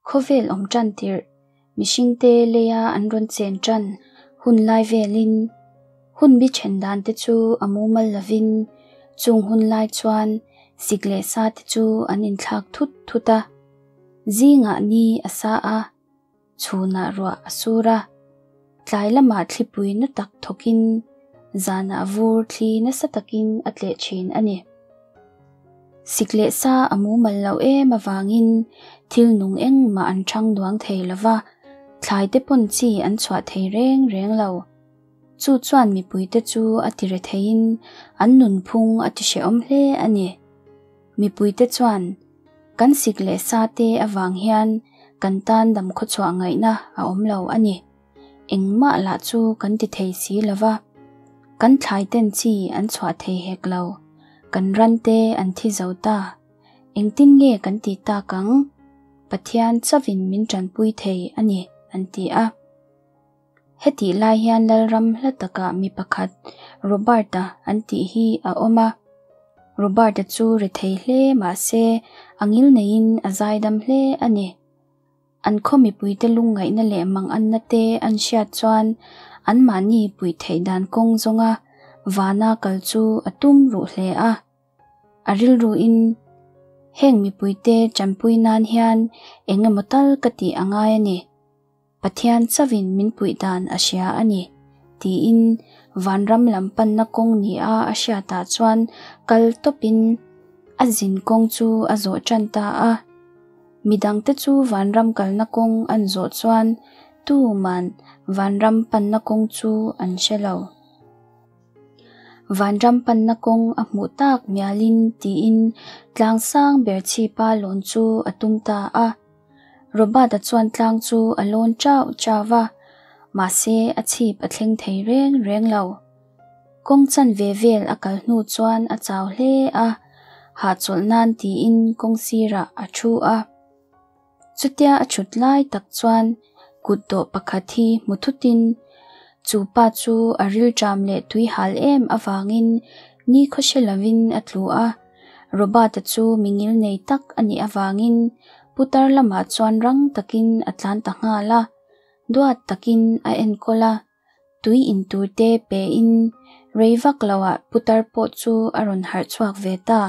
Khawvel awm tan tirh, mihringte leia an rawn chen tan hun lai velin hun bi then dan te chu a mumal lovin chung hun lai chuan sik leh sa te chu an inthlak thut thut a. Zingah ni a sa a, chhunah ruah a sur a, tlai lamah thlipui na tak thawkin zanah vur thli nasa takin a tleh thin a ni. Sik leh sa a mumal loh em avangin thil nung engmah an thang duang thei lova, thlai te pawn chi an chhuah thei reng reng lo. Chu chuan mipuite chu a ti re theiin an nunphung a ti hrehawm hle a ni. Mipuite chuan kan sik leh sa te avang hian kan tan dam khawchhuah ngaihna a awm lo a ni. Engmah lah chu kan ti thei si lova, kan thlai ten chi an chhuah thei hek lo, kan ran te an thi zo ta. Engtin nge kan tih tak ang? Pathian chauhin min tanpui thei a ni, an ti a. Hetih lai hian Lalram hla takah mi pakhat Robert-a an tih hi a awm a. Robert-a chu rethei hle mah se a ngil neiin a zaidam hle a ni. An khaw mipuite lungngaihna leh manganna te an hriat chuan anmahni puih theih dan kawng zawnga vana kal chu a tum ruh hle a. A rilruin heng mipuite tanpui nan hian eng emaw tal ka tih a ngai a ni. Pathian chauhin min puih dan a hria a ni, tiin vanram lam panna kawng nia a hriatah chuan kal tawpin a zin kawng chu a zawh tan ta a. Midangte chu vanram kalna kawng an zawh chuan tuman vanram panna kawng chu an hre lo. Vanram panna kawng a hmuh tak mialin tiin tlang sang ber chhipa lawn chu a tum ta a. Robert-a chuan tlang chu a lawn chau chau va, mahse a chhip a thleng thei reng reng lo. Kawng chan ve vel a kal hnu chuan a chau hle a, hahchawlh nan tiin kawng sirah a thu a. Chutia a thut lai tak chuan kut dawh pakhat hi hmu thutin chu pa chu a rilṭam leh tui hal em avangin ni khaw hre lovin a tlu a. Robert-a chu mi ngil nei tak a nih avangin putar lamah chuan rang takin a tlan ta nghal a, duat takin a enkawl a, tui in tur te pein rei vak loah putar pawh chu a rawn harh chhuak ve ta.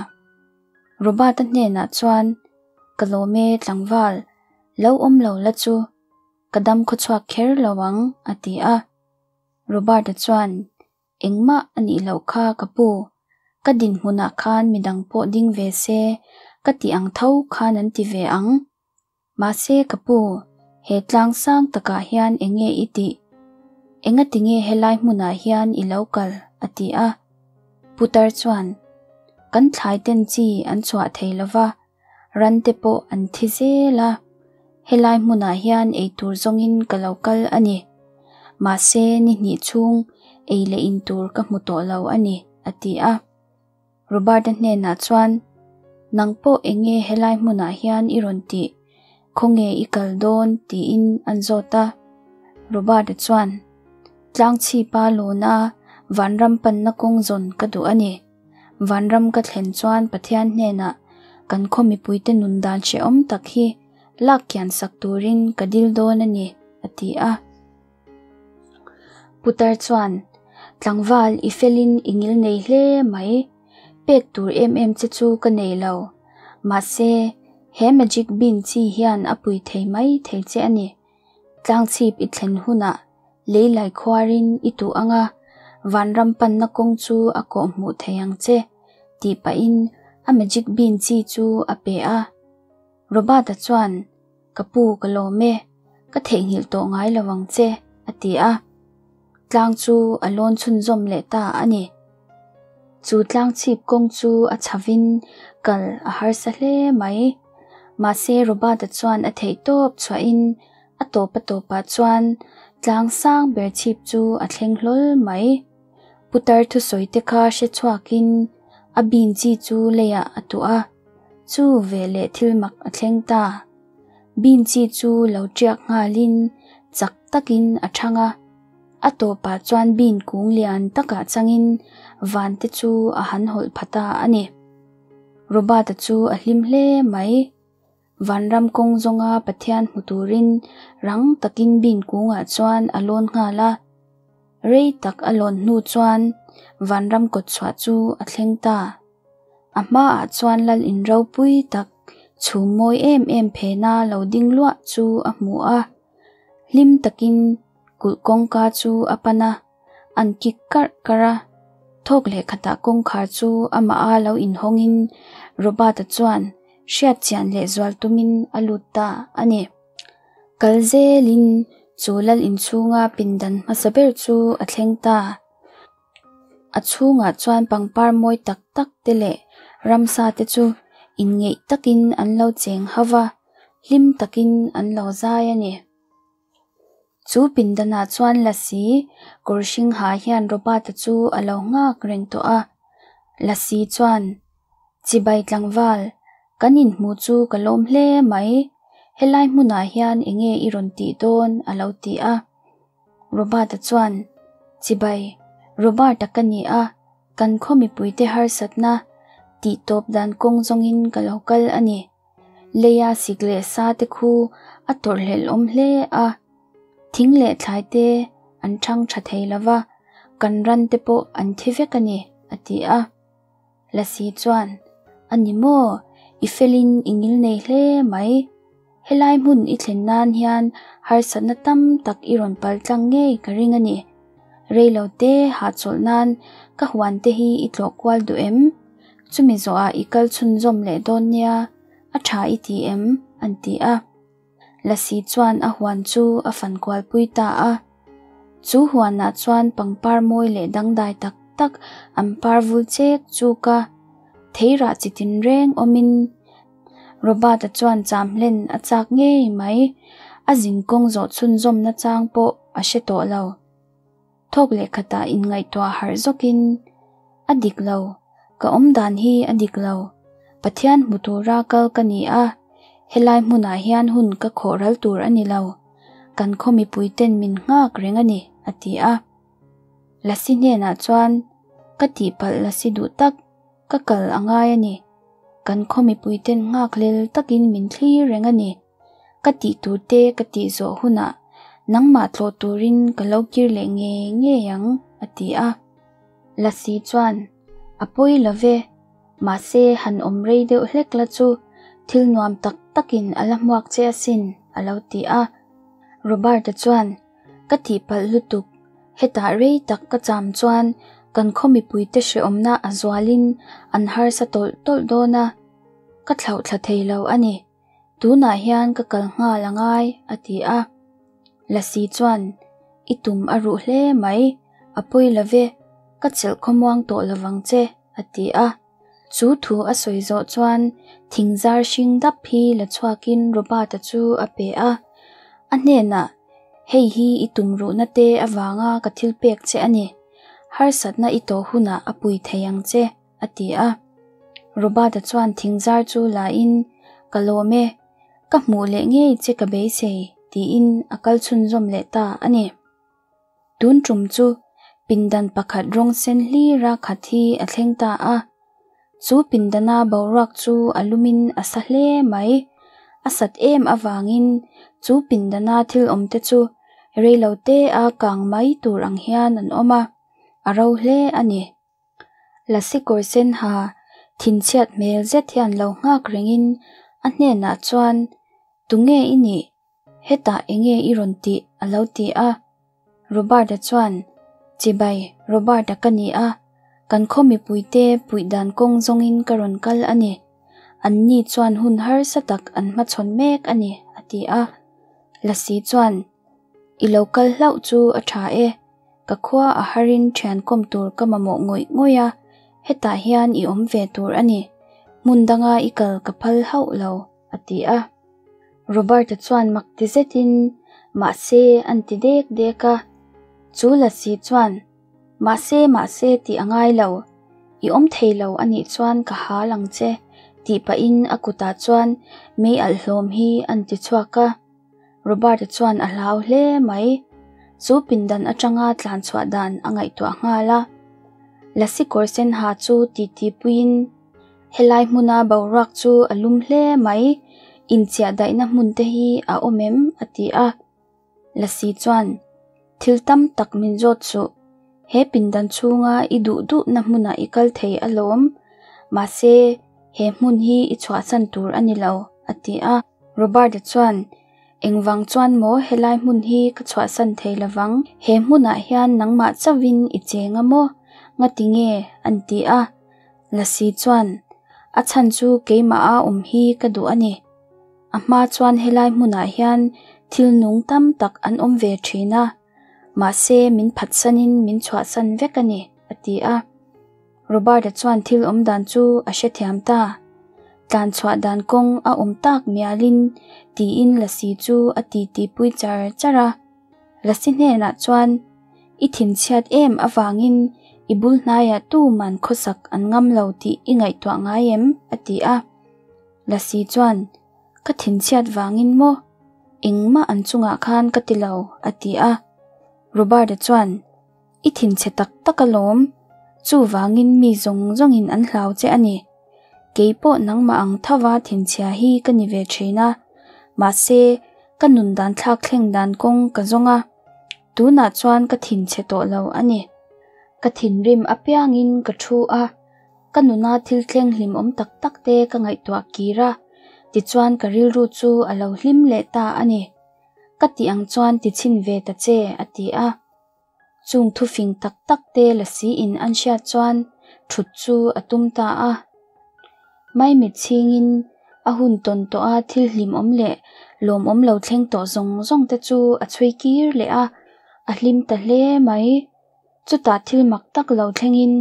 Robert-a hnenah chuan, Ka lawm e tlangval, lo awm lo la chu ka dam khawchhuak kher lo ang, a ti a. Robert-a chuan, Engmah a nih loh kha ka pu, ka dinhmunah khan midang pawh ding ve se ka tih ang tho khan an ti ve ang. Mahse ka pu, he tlang sang takah hian eng nge i tih? Engati nge helai hmunah hian i lo kal? a ti a. Putar chuan, Kan thlai ten chi an chhuah thei lo va, ran te pawh an thi zel a, helai hmunah hian ei tur zawngin ka lo kal a ni. Mahse ni hnih chhung ei leh in tur ka hmu tawh lo a ni, a ti a. Robert-a hnenah chuan, Nang pawh eng nge helai hmunah hian i rawn tih? Khawnge i kal dawn? tiin an zawt a. Robert-a chuan, Tlangchhipa lawna vanram panna kawng zawn ka duh a ni. Vanram ka thlen chuan Pathian hnenah kan khaw mipuite nun dan hrehawm tak hi lak kian sak turin ka dil dawn a ni, a ti a. Putar chuan, Tlangval i felin i ngil nei hle mai, pek tur em em che chu ka nei lo. Mahse, he magic bean chi hian a pui thei mai thei che a ni. Tlangchhip i thlen hunah lei lai khuarin i tuh ang a, vanram panna kawng chu a kawh hmuh thei ang che, tih pahin a magic bean chi chu a pe a. Robert-a chuan, Ka pu ka lawm e, ka theihnghilh tawh ngai lo ang che, a ti a. Tlang chu a lawn chhunzawm leh ta a ni. Chu tlang chhip kawng chu a chhavin kal a harsa hle mai. Mahse Robert-a chuan a theih tawp chhuahin a tawp a tawpah chuan tlang sang ber chhip chu a thleng hlawl mai. Putar thusawi te kha hre chhuakin a bin chi chu leiah a tuah a, chu veleh thil mak a thleng ta. Bin chi chu lo tiak nghalin chak takin a thang a, a tawpah chuan bin kung lian takah changin van te chu a han hawlh pha ta a ni. Robert-a chu a hlim hle mai. Vanram kawng zawnga Pathian hmu turin rang takin bean kungah chuan a lawn nghal a. Rei tak a lawn hnu chuan vanram kawtchhuah chu a thleng ta. A hmaah chuan lal in ropui tak chhum mawi em em phena lo ding luah chu a hmu a. Hlim takin kulh kawngka chu a pan a, an kik karh karh a. Thawk leh khatah kawngkhar chu amaha lo inhawngin Robert-a chuan hriat chian leh zual tumin a lut ta a ni. Kal zelin chu lal inchhunga pindan hmasa ber chu a thleng ta. A chhungah chuan pangpar mawi tak tak te leh ramsa te chu inngeih takin an lo cheng ho va, hlim takin an lo zai a ni. Chu pindanah chuan Lasi kawr hring ha hian Robert-a chu a lo nghak reng tawh a. Lasi chuan, Chibai tlangval, kan inhmuh chu ka lawm hle mai. Helai hmunah hian enge i rawn tih dawn? a lo ti a. Robert-a chuan, Chibai, Robert-a ka ni a, kan khaw mipuite harsatna tih tawp dan kawng zawngin ka lo kal a ni. Leia sik leh sa te khu a tawrhhlelh awm hle a, thing leh thlai te an chhang tha thei lo va, kan ran te pawh an thi vek a ni, a ti a. Lasi chuan, A ni maw, i felin i ngil nei hle mai. Helai hmun i thlen nan hian harsatna tam tak i rawn pal tlang ngei ka ring a ni. Reilo te hahchawlh nan ka huan te hi i tlawh kual duh em? Chumi zawhah i kal chhunzawm leh dawn nia, a tha i ti em? an ti a. Lasi chuan a huan chu a fan kualpui ta a. Chu huanah chuan pangpar mawi leh dangdai tak tak an par vul chek chuk a, theirah chi tinreng awmin Robert-a chuan cham hlen a chak ngei mai, a zinkawng zawh chhunzawm nachang pawh a hre tawh lo. Thawk leh khatah inngaihtuah harh zawkin, A dik lo, ka awm dan hi a dik lo. Pathian hmu tura kal ka ni a, helai hmunah hian hun ka khawh ral tur a ni lo. Kan khaw mipuiten min nghak reng a ni, a ti a. Lasi hnenah chuan, Ka tihpalh Lasi duh tak, ka kal a ngai a ni. Kan khaw mipuiten nghakhlel takin min thlir reng a ni. Ka tih tur te ka tih zawh hunah nangmah tlawh turin ka lo kir leh ngei ngei ang, a ti a. Lasi chuan, A pawi lo ve, mahse han awm rei deuh hlek la chu thil nuam tak takin a la hmuak che asin, a lo ti a. Robert-a chuan, Ka tihpalh lutuk, hetah rei tak ka cham chuan kan khaw mipuite hrehawmna a zualin an harsa tawlh tawlh dawn a, ka thlauh thla thei lo a ni. Tunah hian ka kal nghal a ngai, a ti a. Lasi chuan, I tum a ruh hle mai, a pawi lo ve, ka chelh khawmuang tawh lo vang che, a ti a. Chu thu a sawi zawh chuan thingzar hring dap hi la chhuakin Robert-a chu a pe a. A hnenah, Hei hi i tum ruhna te avanga ka thil pek che a ni. Harsatna i tawh hunah a pui thei ang che. a ti a. Robert-a chuan thingzar chu la in, Ka lawm e, ka hmuh leh ngei che ka beisei, tiin a kal chhunzawm leh ta a ni. Tun tum chu pindan pakhat rawng sen hlira khat hi a thleng ta a. Chu pindana boruak chu a lumin a sa hle mai. A sat em avangin chu pindana thil awmte chu reilote a kang mai tur ang hian an awm a, a ro hle a ni. Lasi kawr sen ha thinchhiat hmel zet hian lo nghak rengin a hnenah chuan, Tunge i nih? Hetah enge i rawn tih? a lo ti a. Robert-a chuan, Chibai, Robert-a ka ni a, kan khaw mipuite puih dan kawng zawngin ka rawn kal a ni. Anni chuan hun harsa tak an hmachhawn mek a ni, a ti a. Lasi chuan, I lo kal hlauh chu a tha e. Ka khua a harin thian kawm tur ka mamawh ngawih ngawih a, hetah hian i awm ve tur a ni, hmun danga i kal ka phal hauh lo, a ti a. Robert-a chuan mak ti zetin, Mahse, an ti dek dek a. Chu Lasi chuan, Mahse, mahse tih a ngai lo, i awm thei lo a nih chuan ka hal ang che, tih pahin a kutah chuan mei alh hlawm hi an ti chhuak a. Robert-a chuan a hlau hle mai. Chu pindan atanga tlan chhuah dan a ngaihtuah nghal a. Lasi kawr sen ha chu titi puiin, Helai hmuna boruak chu a lum hle mai, Inchiah daihna hmun te hi a awm em? a ti a. Lasi chuan, Thil tam tak min zawt suh. He pindan chhunga i duh duhna hmunah i kal thei alawm. Mahse, he hmun hi i chhuahsan tur a ni lo, a ti a. Robert-a chuan, Engvang chuan maw helai hmun hi ka chhuahsan thei lovang? He hmunah hian nangmah chauhin i cheng a maw? Ngati nge? an ti a. Lasi chuan, A chhan chu keimaha awm hi ka duh a ni. A hma chuan helai hmunah hian thil nung tam tak an awm ve thin a, mahse min phatsanin min chhuahsan vek a ni, a ti a. Robert-a chuan thil awm dan chu a hrethiam ta. Tlan chhuah dan kawng a awm tak mialin tiin Lasi chu a titi pui char char a. Lasi hnenah chuan, I thinchhiat em avangin i bul hnaiah tuman khawsak an ngam lo tih i ngaihtuah ngai em? a ti a. Lasi chuan, Ka thinchhiat vangin maw? Engmah an chungah khan ka ti lo, a ti a. Robert-a chuan, I thinchhe tak tak alawm, chuvangin mi zawng zawngin an hlau che a ni. Kei pawh nangmah ang thova thinchhia hi ka ni ve thin a, mahse, ka nun dan thlak thleng dan kawng ka zawng a, tunah chuan ka thinchhe tawh lo a ni. Ka thinrim apiangin ka thu a, ka nuna thil thleng hlimawm tak tak te ka ngaihtuah kir a, tichuan ka rilru chu a lo hlim leh ta a ni. Ka tih ang chuan ti chhin ve ta che, a ti a. Chung thufing tak tak te lasi in an hriat chuan thut chu a tum ta a. Maimit chhingin a hun tawn tawh a thil hlimawm leh lawmawm lo thleng tawh zawng zawng te chu a chhui kir leh a, a hlim ta hle mai. Chutah thil mak tak lo thlengin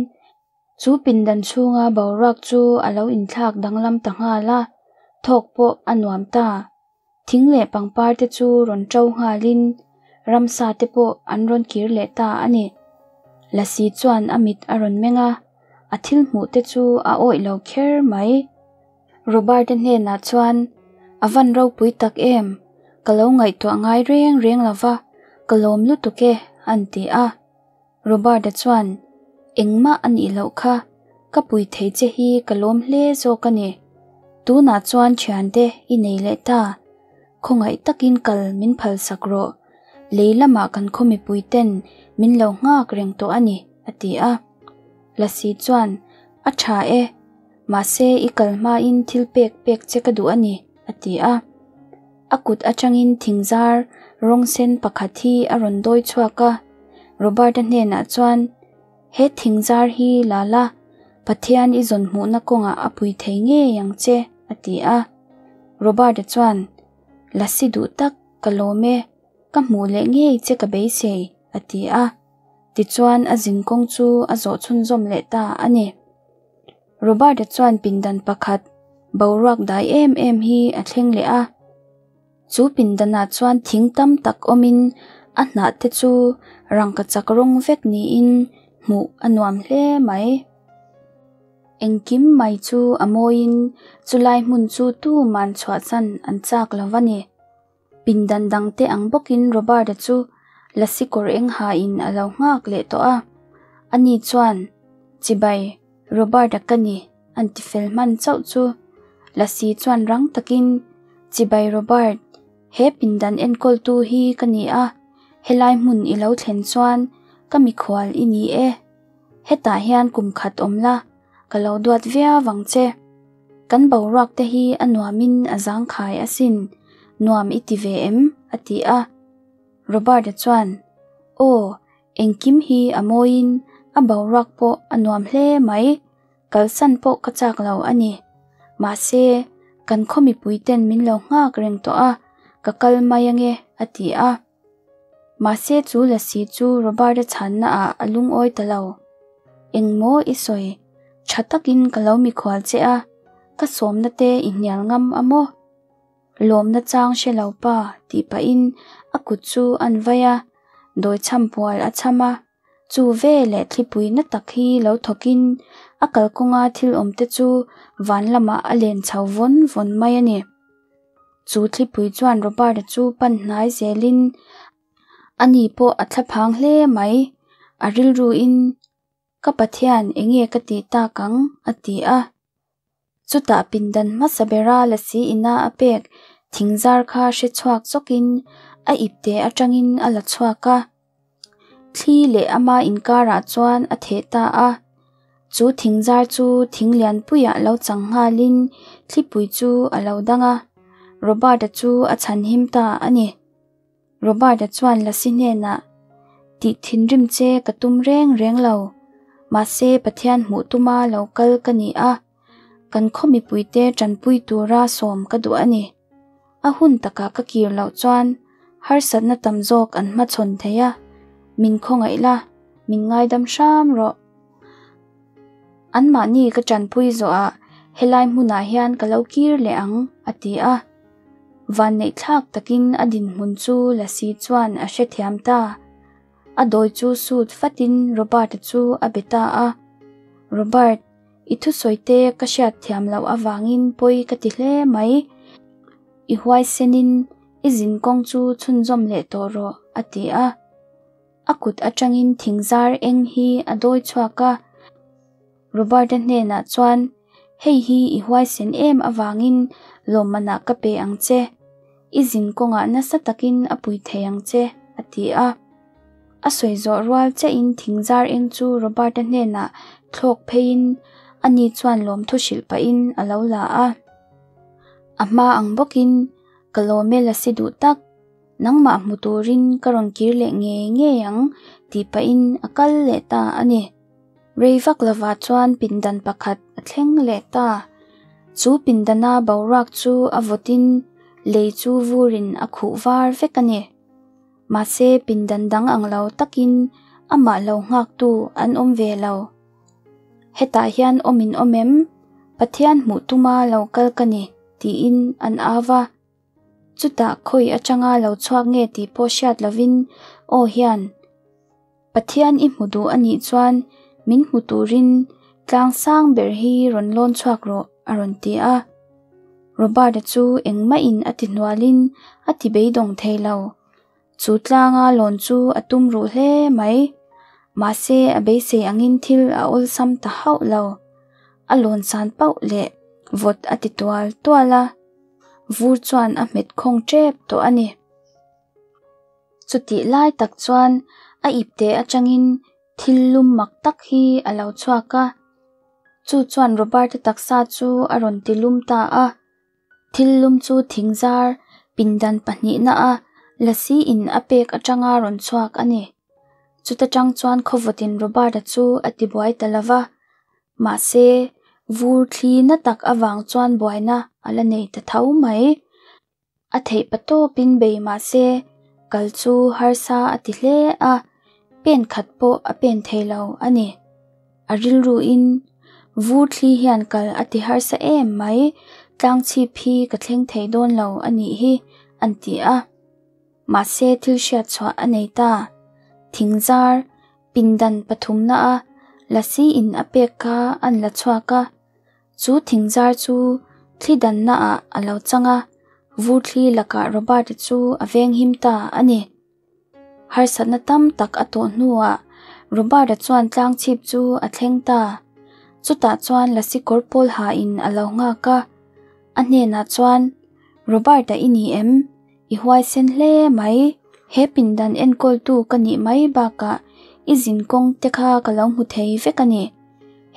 Chu pindan chhunga boruak chu a lo inthlak danglam ta nghal a, thawk pawh a nuam ta. Thing leh pangpar te chu rawn ṭo nghalin ramsa te pawh an rawn kir leh ta a ni. Lasi chuan a mit a rawn meng a, a thil hmuh te chu a awih lo kher mai. Robert-a hnenah chuan, A van ropui tak em? Ka lo ngaihtuah ngai reng reng lo va, ka lawm lutuk e, an ti a. Robert-a chuan, Engmah a nih loh kha, ka pui thei che hi ka lawm hle zawk a ni. Tunah chuan thiante i nei leh ta. Khawngaih takin kal min phalsak rawh. Lei lamah kan khaw mipui ten min lo nghak reng tawh a ni, a ti a. Lasi chuan, A tha e. Mahse i kal hmain thil pek pek che ka duh a ni, a ti a. A kut atangin thingzar rawng sen pakhat hi a rawn dawi chhuak a, Robert-a hnenah chuan, He thingzar hi la la, Pathian i zawn hmuhna kawngah a pui thei ngei ang che, a ti a. Robert-a chuan, Lasi duh tak, ka lawm e, ka hmuh leh ngei che ka beisei, a ti a. Tichuan a zinkawng chu a zawh chhunzawm leh ta a ni. Robert-a chuan pindan pakhat boruak dai em em hi a thleng leh a. Chu pindanah chuan thing tam tak awmin a hnah te chu rangkachak rawng vek niin hmuh a nuam hle mai. Engkim mai chu a mawiin chulai hmun chu tuman chhuahsan an chak lo va ni. Pindan dangte ang bawkin Robert-a chu lasi kawr eng hain a lo nghak leh tawh a. Ani chuan, Chibai, Robert-a ka ni, an ti fel hman chauh chu. Lasi chuan rang takin, Chibai Robert, he pindan enkawltu hi ka ni a, helai hmun i lo thlen chuan ka mikhual i ni e. Hetah hian kum khat awm la, ka lo duat viau vang che. Kan boruak te hi a nuamin a zangkhai asin, nuam i ti ve em? a ti a. Robert-a chuan, Aw, engkim hi a mawiin a boruak pawh a nuam hle mai, kalsan pawh ka chak lo a ni. Mahse, kan khaw mipui ten min lo nghak reng tawh a, ka kal mai ange, a ti a. Mahse chu lasi chu Robert-a chhanna ah a lungawi ta lo. Engmaw i sawi? Tha takin ka lo mikhual che a, ka sawmna te i hnial ngam a maw? Lawmna chang hre lo pa tih pahin a kut chu an vai a, dawi chham pual a chham a. Chu ve leh thlipui na tak hi lo thawkin a kalkawnga thil awm te chu van lamah a len chho vawn vawn mai a ni. Chu thlipui chuan Robert-a chu pan hnai zelin ani pawh a thlaphang hle mai. A rilruin, Ka Pathian, enge ka tih tak ang? a ti a. Chutah pindan hmasa bera lasi ina a pek thingzar kha hre chhuak zawkin a ipte atangin a la chhuak a. Thli leh ama inkarah chuan a theh ta a. Chu thingzar chu thing lianpuiah lo chang nghalin thlipui chu a lo dang a, Robert-a chu a chhanhim ta a ni. Robert-a chuan Lasi hnenah, Tih thinrim che ka tum reng reng lo, mahse Pathian hmuh tuma lo kal ka ni a, kan khaw mipuite tanpui tura sawm ka duh a ni. A hun takah ka kir loh chuan harsatna tam zawk an hmachhawn thei a, min khawngaih la, min ngaidam hram rawh. Anmahni ka tanpui zawhah helai hmunah hian ka lo kir leh ang, a ti a. Vanneihthlak takin a dinhmun chu Lasi chuan a hrethiam ta. A dawi chu sut fatin Robert-a chu a be ta a. Robert, i thusawi te ka hriat thiam loh avangin pawi ka ti hle mai. I huaisenin i zinkawng chu chhunzawm leh tawh rawh, a ti a. A kut atangin thingzar eng hi a dawi chhuak a. Robert-a hnenah chuan, Hei hi i huaisen em avangin lawmmanah ka pe ang che. I zinkawngah nasa takin a pui thei ang che, a ti a. A sawi zawh rual chiahin thingzar eng chu Robert-a hnenah thlawk pheiin ani chuan lawmthu hrilh pahin a lo la a. A hma ang bawkin, Ka lawm e Lasi duh tak, nangmah hmu turin ka rawn kir leh ngei ngei ang tih pahin a kal leh ta a ni. Rei vak lovah chuan pindan pakhat a thleng leh ta. Chu pindana boruak chu a vawtin lei chu vurin a khuh var vek a ni. Mahse pindan dang ang lo takin amah lo nghaktu an awm ve lo. Hetah hian awm in awm em? Pathian hmuh tuma lo kal ka ni, tiin an au va. Chutah khawi atanga lo chhuak nge tih pawh hriat lovin aw hian, Pathian i hmu duh a nih chuan min hmu turin tlang sang ber hi rawn lawn chhuak rawh, a rawn ti a. Robert-a chu engmahin a ti hnualin a ti beidawng thei lo. Chu tlanga lawn chu a tum ruh hle mai. Mahse a beisei angin thil a awlsam ta hauh lo. A lawn san pauh leh vawt a ti tual tual a, vur chuan a hmet khawng tep tawh a ni. Chutih lai tak chuan a ipte atangin thil lum mak tak hi a lo chhuak a, chu chuan Robert-a taksa chu a rawn ti lum ta a. Thil lum chu thingzar pindan pahnihna a lasi in a pek atanga rawn chhuak a ni. Chuta tang chuan khawvawtin Robert-a chu a tibuai ta lo va, mahse vur thli na tak avang chuan buaina a la nei ta tho mai. A theih pa tawpin bei mahse kal chu harsa a ti hle a, pen khat pawh a pen thei lo a ni. A rilruin, Vur thli hian kal a ti harsa em mai, tlang chhip hi ka thleng thei dawn lo a nih hi, an ti a. Mahse thil hriat chhuah a nei ta. Thingzar, pindan pathumna a lasi in a pek kha an la chhuak a. Chu thingzar chu thli danna ah a lo chang a, vur thli lakah Robert-a chu a venghim ta a ni. Harsatna tam tak a tawh hnuah Robert-a chuan tlang chhip chu a thleng ta. Chutah chuan lasi kawr pawl ha in a lo nghak a. A hnenah chuan, Robert-a i ni em? I huaisen hle mai. He pindan enkawltu ka nih mai bakah i zinkawng te kha ka lo hmu thei vek a ni.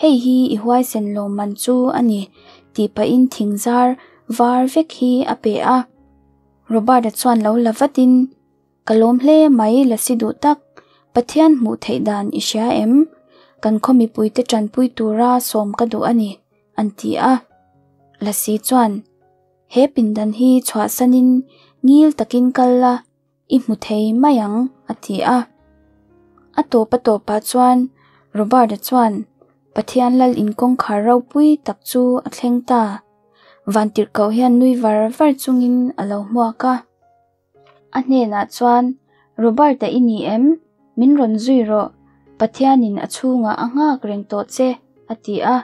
Hei hi i huaisen lawmman chu a ni tih pahin thingzar var vek hi a pe a. Robert-a chuan lo la vatin, Ka lawm hle mai lasi duh tak, Pathian hmuh theih dan i hria em? Kan khaw mipuite tanpui tura sawm ka duh a ni, an ti a. Lasi chuan, He pindan hi chhuahsanin ngil takin kal la, i hmu thei mai ang, a ti a. A tawp a tawpah chuan Robert-a chuan Pathian lal in kawngkhar ropui tak chu a thleng ta. Vantirhkoh hian nui var var chungin a lo hmuak a. A hnenah chuan, Robert-a i ni em? Min rawn zui rawh, Pathianin a chhungah a nghak reng tawh che, a ti a.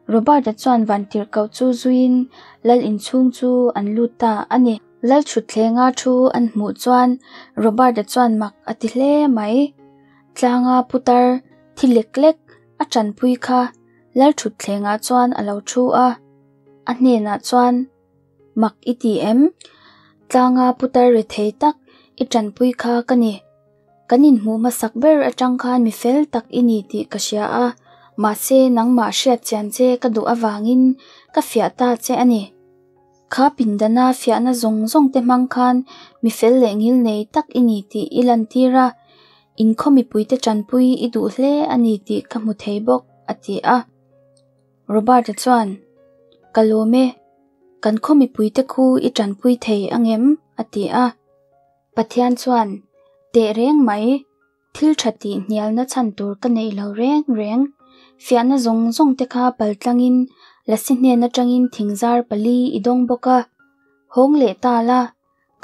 Robert-a chuan vantirhkoh chu zuiin lal inchhung chu an lut ta a ni. Lal thutthlenga thu an hmuh chuan Robert-a chuan mak a ti hle mai. Tlanga putar thi lek lek a tanpui kha lal thutthlengah chuan a lo thu a. A hnenah chuan, Mak i ti em? Tlanga putar rethei tak i tanpui kha ka ni. Kan inhmuh hmasak ber atang khan mi fel tak i ni tih ka hria a, mahse nangmah hriat chian che ka duh avangin ka fiah ta che a ni. Kha pindana fiahna zawng zawng te hmang khan mi fel leh ngil nei tak i ni tih i lantir a, in khaw mipuite tanpui i duh hle a ni tih ka hmu thei bawk, a ti a. Robert-a chuan, Ka lawm e, kan khaw mipuite khu i tanpui thei angem? a ti a. Pathian chuan, Teh reng mai, thil tha tih hnialna chhan tur ka neih lo reng reng. Fiahna zawng zawng te kha paltlangin Lasi hnen atangin thingzar pali i dawng bawk a. Hawng leh ta la,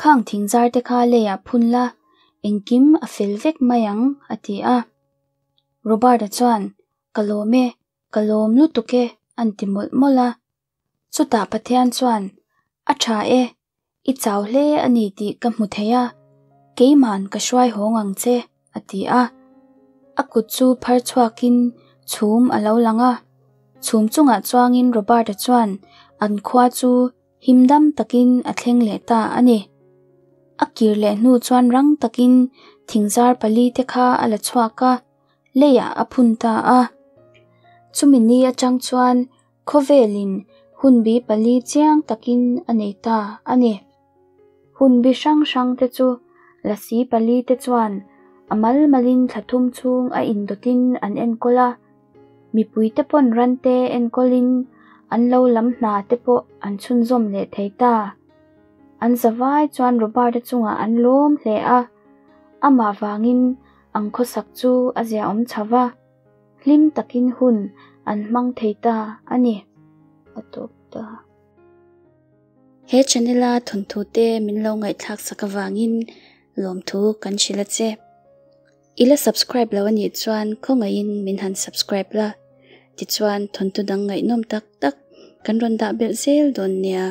khang thingzar te kha leiah phun la, engkim a fel vek mai ang, a ti a. Robert-a chuan, Ka lawm e, ka lawm lutuk e, an ti mawlh mawlh a. Chutah Pathian chuan, A tha e, i chau hle a ni tih ka hmu thei a, keiman ka hruai hawng ang che, a ti a. A kut chu phar chhuakin chhum a lo lang a. Chhum chungah chuangin Robert-a chuan an khua chu him dam takin a thleng leh ta a ni. A kir leh hnu chuan rang takin thingzar pali te kha a la chhuak a, leiah a phun ta a. Chumi ni atang chuan khawvelin hunbi pali chiang takin a nei ta a ni. Hunbi hrang hrang te chu lasi pali te chuan a mal malin thla thum chhung a indawtin an enkawl a, mipui te pawn ran te enkawlin an lo lam hna te pawh an chhunzawm leh thei ta. An zavai chuan Robert-a chungah an lawm hle a, amah vangin Ang khawsak chu a ziaawm chho va, hlim takin hun an hmang thei ta a ni. A tawp ta. He channel a thawnthu te min lo ngaihthlak sak avangin lawmthu kan hrilh a che. I la subscribe lo anih chuan khawngaihin min han subscribe la, tichuan thawnthu dang ngaihnawm tak tak kan rawn dah belh zel dawn nia.